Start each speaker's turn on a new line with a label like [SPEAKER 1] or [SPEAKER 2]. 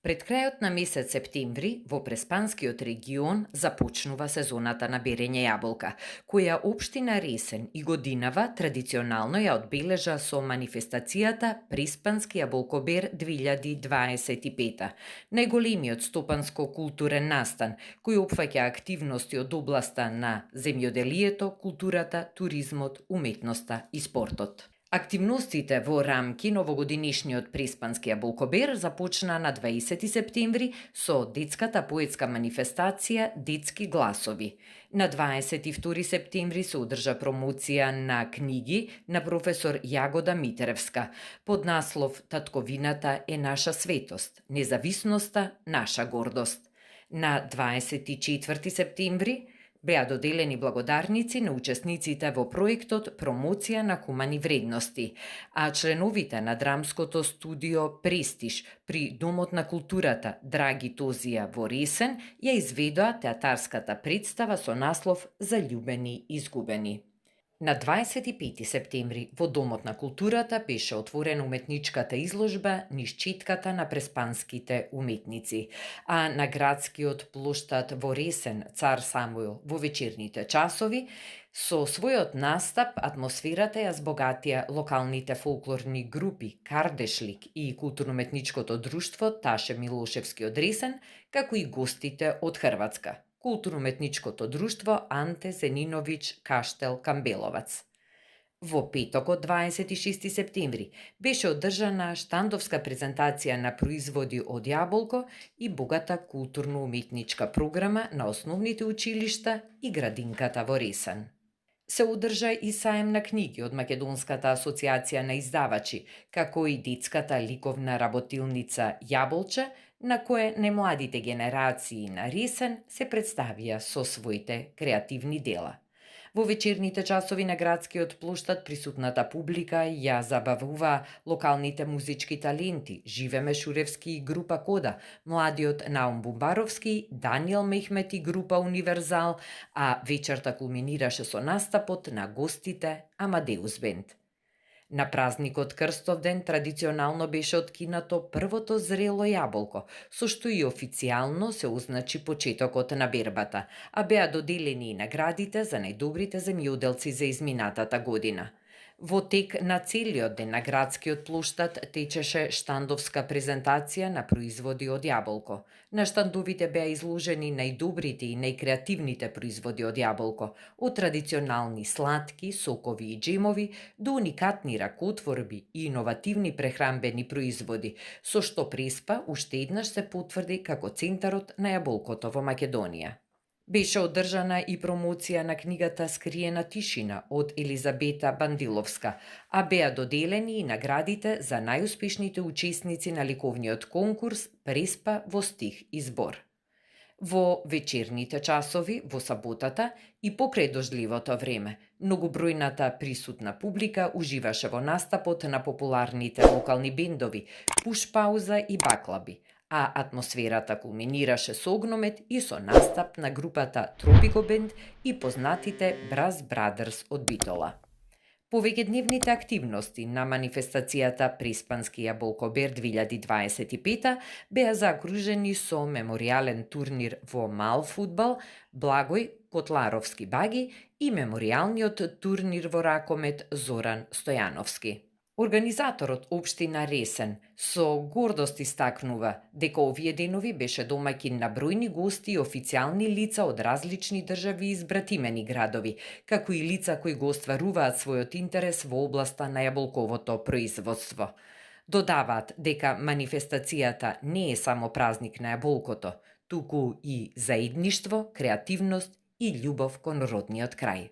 [SPEAKER 1] Пред крајот на месец септември во Преспанскиот регион започнува сезоната на берење јаболка, која општина Ресен и годинава традиционално ја одбележа со манифестацијата Преспански јаболкобер 2025, најголемиот стопанско-културен настан кој опфаќа активности од областа на земјоделието, културата, туризмот, уметноста и спортот. Активностите во рамки новогодинишниот Преспански јаболкобер започна на 20 септември со детската поетска манифестација Детски гласови. На 22 септември се одржа промоција на книги на професор Јагода Митеревска под наслов Татковината е наша светост, независноста наша гордост. На 24 септември беа доделени благодарници на учесниците во проектот Промоција на хумани вредности, а членовите на драмското студио Престиж при Домот на културата Драги Тозија во Ресен ја изведоа театарската представа со наслов Заљубени изгубени. На 25 септември во Домот на културата беше отворена уметничката изложба низ четката на преспанските уметници, а на градскиот плоштад во Ресен Цар Самуил во вечерните часови со својот настап атмосферата ја збогатија локалните фолклорни групи Кардешлик и културно-уметничкото друштво Таше Милошевски од Ресен, како и гостите од Хрватска. Културно-уметничкото друштво Анте Зениновиќ Каштел Камбеловац. Во петокот 26 септември беше одржана штандовска презентација на производи од јаболко и богата културно-уметничка програма на основните училишта и градинката во Ресен. Се одржа и саем на книги од Македонската асоциација на издавачи, како и детската ликовна работилница Јаболче, на кое најмладите генерации на Ресен се представија со своите креативни дела. Во вечерните часови на градскиот плоштад присутната публика ја забавува локалните музички таленти Живе Мешуревски и група Кода, младиот Наум Бумбаровски, Даниел Мехмет и група Универзал, а вечерта кулминираше со настапот на гостите Амадеус Бенд. На празникот Крстовден традиционално беше откинато првото зрело јаболко, со што и официјално се означи почетокот на бербата, а беа доделени и наградите за најдобрите земјоделци за изминатата година. Во тек на целиот ден на градскиот плоштад течеше штандовска презентација на производи од јаболко. На штандовите беа изложени најдобрите и најкреативните производи од јаболко, од традиционални сладки, сокови и джемови до уникатни ракотворби и иновативни прехранбени производи, со што Преспа уште еднаш се потврди како центарот на јаболкото во Македонија. Беше одржана и промоција на книгата Скриена тишина од Елизабета Бандиловска, а беа доделени и наградите за најуспешните учесници на ликовниот конкурс Преспа во стих и збор. Во вечерните часови, во саботата и покрај дождливото време, многобројната присутна публика уживаше во настапот на популарните локални бендови Пуш Пауза и Баклаби, а атмосферата кулминираше со огномет и со настап на групата Тропико Бенд и познатите Браз Брадерс од Битола. Повеќедневните активности на манифестацијата Преспански јаболкобер 2025 беа заокружени со меморијален турнир во мал фудбал Благој Котларовски Баги и меморијалниот турнир во ракомет Зоран Стојановски. Организаторот Општина Ресен со гордост истакнува дека овие денови беше домаќин на бројни гости и официјални лица од различни држави и збратимени градови, како и лица кои го остваруваат својот интерес во областа на јаболковото производство. Додаваат дека манифестацијата не е само празник на јаболкото, туку и заедништво, креативност и љубов кон родниот крај.